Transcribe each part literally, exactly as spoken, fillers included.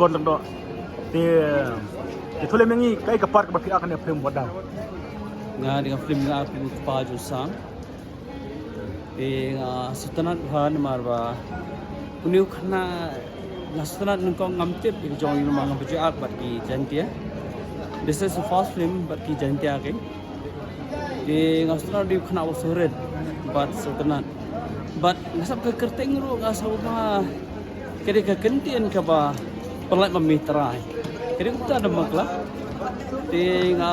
Pon lang do. Te te thule mengi kai ka part kaba phi ak ne film Wat Daw. Nga dei ka film nga ak u kpa jong u Sam. Te nga sngewtynnat bha namar ba une u khynnah nga sngewtynnat nyngkong ngam tip ïa ka jong u namar ngam ju ak bad ki Jaintia. This is the first film bad ki Jaintia ki. Te nga sngewtynnat u dei u khynnah uba sngewrit bad sngewtynnat. Bad nga sap ka kyrteng ruh nga sap ba ka dei ka kyntien kaba pynlait ma me trai. Ka dei kumta da ma kla. Te nga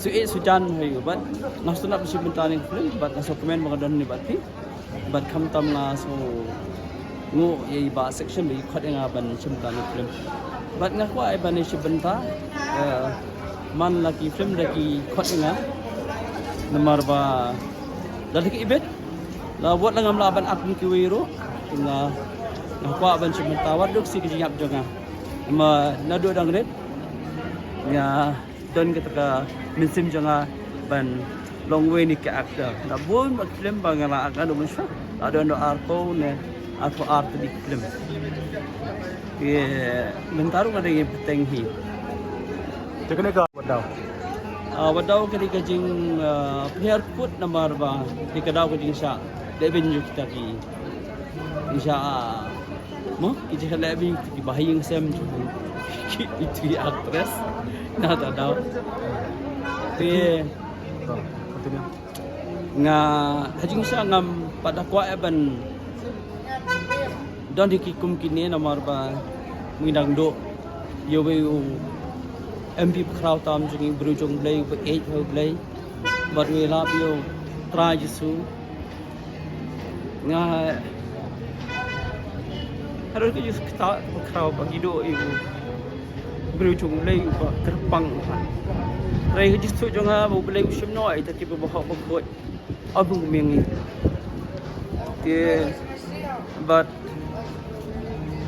shu ïeit shu jan ha u bad nga sngewtynnat ba shu bynta ne ka film bad nga sngewkmen ba nga don ne bad phi. Bad khamtam nga sngew nguh ïa i Bah Section ba i khot ïa nga ban shim kane ka film. Bad nga kwah ban ïa shim bynta, eh, man la ki film da ki khot ïa nga. Namar ba da ki ibit la wat la ngam lah ban ak ïa kiwei ruh. Nga nga kwah ban shim bynta wat duk shi ki jingïap jong nga. Ma naduh dang rit nga don kata ka mynsiem jong nga ban long wei na ki actor. Nga bun bha ki film ba nga la ak haduh mynshuwa. La don haduh arphew ne arphew ar tylli ki film. Te mynta ruh nga dang ïa bteng hi. Te kane ka Wat Daw. Ah, Wat Daw ka dei ka jing, ah, pynhiar kput namar ba dei ka daw ka jingshah lehbeiñ jong kita ki. Jingshah, ah, mo ki jingshah lehbeiñ ki ba ha ïing sem jong ki, ki actress. Nata daw. Te nga ha jingshah ngam pat da kwah ban don hi ki kum kine namar ba ngi dang duh ïa uwei u M P bakhraw tam jong ngi, u briew jong U Blei, uba ïeit ha U Blei bad u ïalap ïa U Trai Jisu. Nga hadien ka jingkyrpad bakhraw ba ngi duh ïa u briew jong U Blei uba kyrpang bha. Hynrei ka jingsngewthuh jong nga ba U Blei u shim noh ïa kita kiba hok ba khuid. Ap u miang ïa ki bad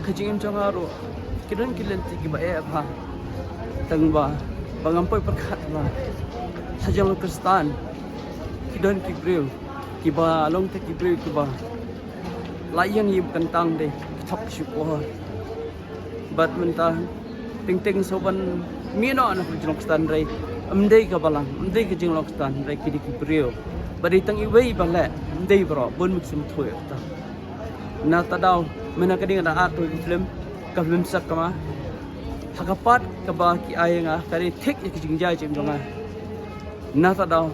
ka jingim jong nga ruh ki don ki lynti kiba eh bha. Tang ba ba ngam poi pyrkhat ba ha jong Khristan ki don ki briew kiba long te ki briew kiba la ïeng ïa u kyntang de ki thok ki shukor. Bad mynta teng teng shuh ban mih noh na ka jinglong Khristan hynrei ym dei ka balang, ym dei ka jinglong Khristan hynrei ki dei ki briew. Ba dei tang iwei ba leh, ym dei baroh, bun mih sum thui kata. Nata daw mynta ka ding da ak tu ki film, ka film Sakma. Ha ka part kaba ki ai nga ka dei thik ïa ki jingjia jong nga. Nata daw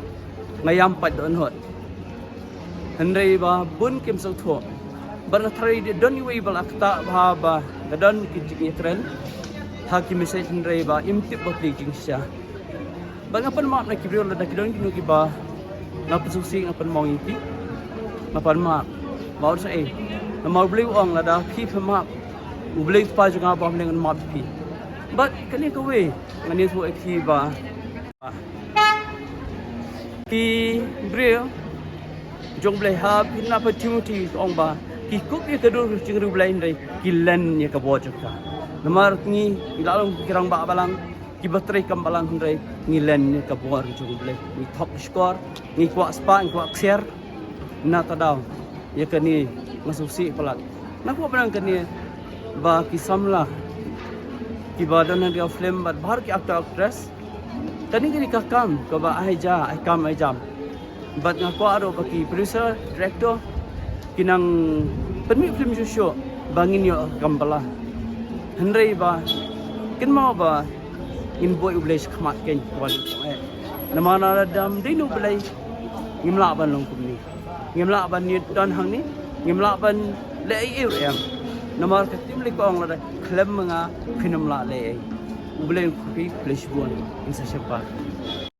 nga ïam pat don hot. Hynrei ba bun kim sngewthuh. Bad nga tharai de don iwei ba la ktah bha ba ka don ki jingïakren ha ki message hynrei ba im tip ba pli jingshisha. Bad nga pan map na ki briew lada ki don kino kiba nga pynsngewsih nga pan map ïa ki. Nga pan map. Ba ur sa eh. Namar U Blei u ong lada phi phi map, U Blei u Kpa jong nga ba ha bneng un map ïa phi. Bad kane kawei ngan ïathuh ïa phi ba ki briew jong U Blei ha phi na pa Timothy ka ong ba ki kup ïa ka dur jong U Blei hynrei ki len ïa ka bor jong ka. Namar ngi ngi la long ki rangbah balang kiba trei kam balang hynrei ngi len ïa ka bor jong U Blei. Ngi thok shkor, ngi kwah spah, ngi kwah ksiar. Nata daw ïa kane nga sngewsih palat. Nga kwah ban ong kane ba ki samla kiba don ha ka film bad baroh ki actor actress, kane ka dei ka kam kaba ai ja, ai kam ai jam. Bad nga kwah ruh ba ki producer, director ki nang pynmih film shuh shuh ba ngin ïoh ka kam bala. Hynrei ba kynmaw ba ngin buh ïa U Blei shakhmat kein, wan eh. Namar lada ym dei na U Blei ngim lah ban long kumne. Ngim lah ban ïeit don hangne, ngim lah ban leh ei ei ruh em. Namar ka ktien Blei ka ong lada khlem ma nga phin ym lah leh ei. U Blei un kyrkhu ïa phi, U Blei shibun, ngin sa sheptieng.